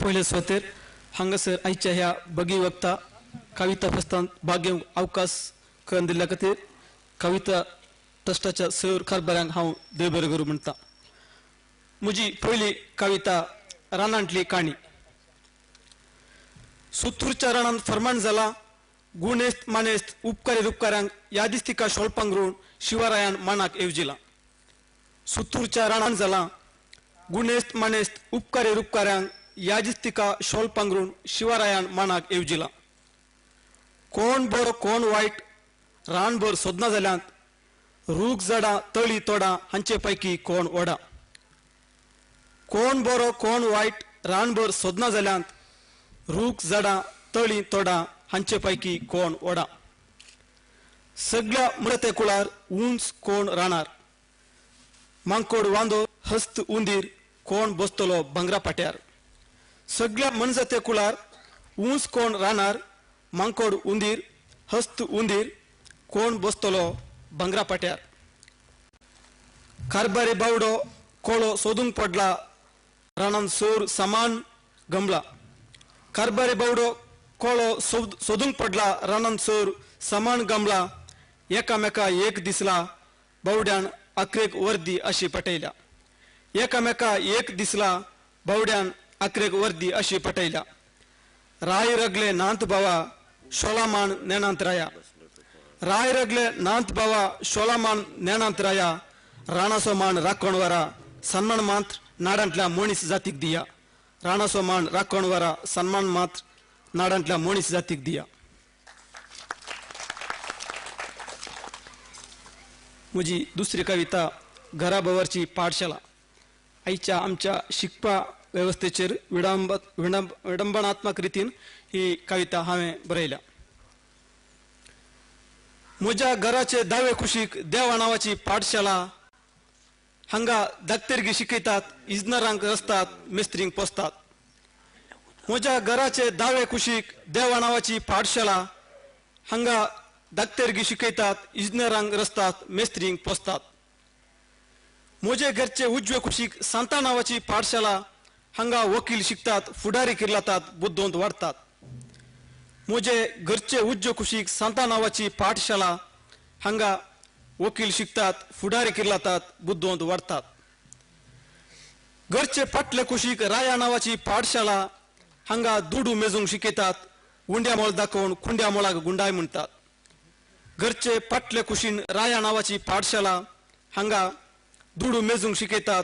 पयले सुवातेर हांगासर आयच्या ह्या बगी वक्ता कविता फेस्तांत भाग घेवंक अवकाश करून दिल्ल्या खातीर कविता ट्रस्टाच्या सर कारभाऱ्यांक हांव देव बरें करूं म्हणटा. म्हजी पयली कविता रानांतली काणी. सुतूरच्या रानांत फरमाण जाला गुणेस्त मानेस्त उपकारी उपकारांक यादीच तिका शोल पांगरून शिवरायान मानाक येवजिला. सुतूरच्या रानांत जाला गुणेस्त मानेस्त उपकारी उपकारांक यादीच तिका शोल पांगरून शिवरायान मानाक येवजिला. कोण बरो कोण वायट रानभर सोदना जाल्यांत रूख झाडां तळी तोडां हांचे पैकी कोण ओडा. कोण बरो कोण वायट रानभर सोदना जाल्यांत रूख झाडां तळी तोडां हांचे पैकी कोण ओडा. सगळ्या मृते कुळार उंच कोण राणार मांकोड वांदो हस्त उंदीर कोण बसतलो भांगरा पाट्यार. सगळ्या मनजाते कुळार उंच कोण राणार मांकोड उंदीर हस्त उंदीर कोण बसतलो भांगरा पाट्यार. कारबारी बावडो कोळो सोदूंक पडला रानान सोर सामान गमला. कारबारी बावडो कोळो सोदूंक पडला रानान सोर सामान गमला. एकामेका एक दिसला बावड्यान आखरेक वर्दी अशी पटयल्या. एकामेका एक दिसला बावड्यान आखरेक वर्दी अशी पटयल्या. राय रगले नांत बावा शोलामान नेणांत राया. राय रगले नांत बावा शोलामान नेणांत राया. राणासो मान राखण वरा सन्मान मात्र नाडांतल्या मनीस जातीक दिया. राणासो मान राखण वरा सन्मान मात्र नाडांतल्या मनीस जातीक दिया. म्हजी दुसरी कविता घराभोवरची पाठशाळा. आयच्या आमच्या शिकपा वेवस्थेचेर विडंबनात्मक रितीन ही कविता हांवें बरयल्या. म्हज्या घराचे दावे कुशीक देवा नांवाची पाठशाळा. हांगा धाकतेरगी शिकयतात इजनरांक रचतात मिस्त्रींक पोसतात. म्हज्या घराचे दावे कुशीक देवा नांवाची पाठशाळा. हांगा धाकतेरगी शिकयतात इजनरांक रचतात मिस्त्रींक पोसतात. म्हजे घरचे उजवे कुशीक सांता नांवाची पाठशाळा. हांगा वकील शिकतात फुडारी किर्लातात बुद्धवंत वाडतात. म्हजे घरचे उजवे कुशीक सांता नांवाची पाठशाळा. हांगा वकील शिकतात फुडारी किर्लातात बुद्धवंत वाडतात. घरचे फाटले कुशीक राया नांवाची पाठशाळा. हांगा दुडू मेजूंक शिकयतात उंड्या मोळ दाखोवन कुंड्या मोळाक गुंडाय म्हणटात. घरचे फाटले कुशीन राया नांवाची पाठशाळा. हांगा दुडू मेजूंक शिकयतात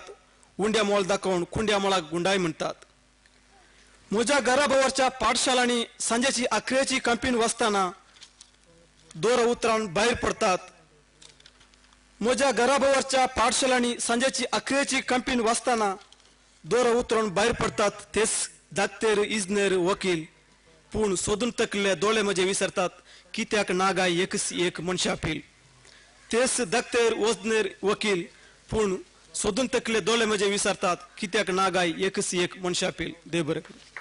उंड्या मोळ दाखोवन कुंड्या मोळाक गुंडाय म्हणटात. म्हज्या घराभोवरच्या पाठशाळांनी सांजेची आखरेची कंपीन वाचतना दोर उतरान भायर पडतात. म्हज्या घराभोवरच्या पाठशाळांनी सांजेची आखरेची कंपीन वाचतना दोर उतरून भायर पडतात. तेच धाकतेर इजनेर वकील पूण सोदून तकले दोळे म्हजे विसरतात कित्याक नागाय एकच एक मनशा पील. तेच धाकतेर वजनेर वकील पूण सोदून तकले दोळे म्हजे विसरतात कित्याक नागाय एकच एक मनशा पील. देव बरें करूं.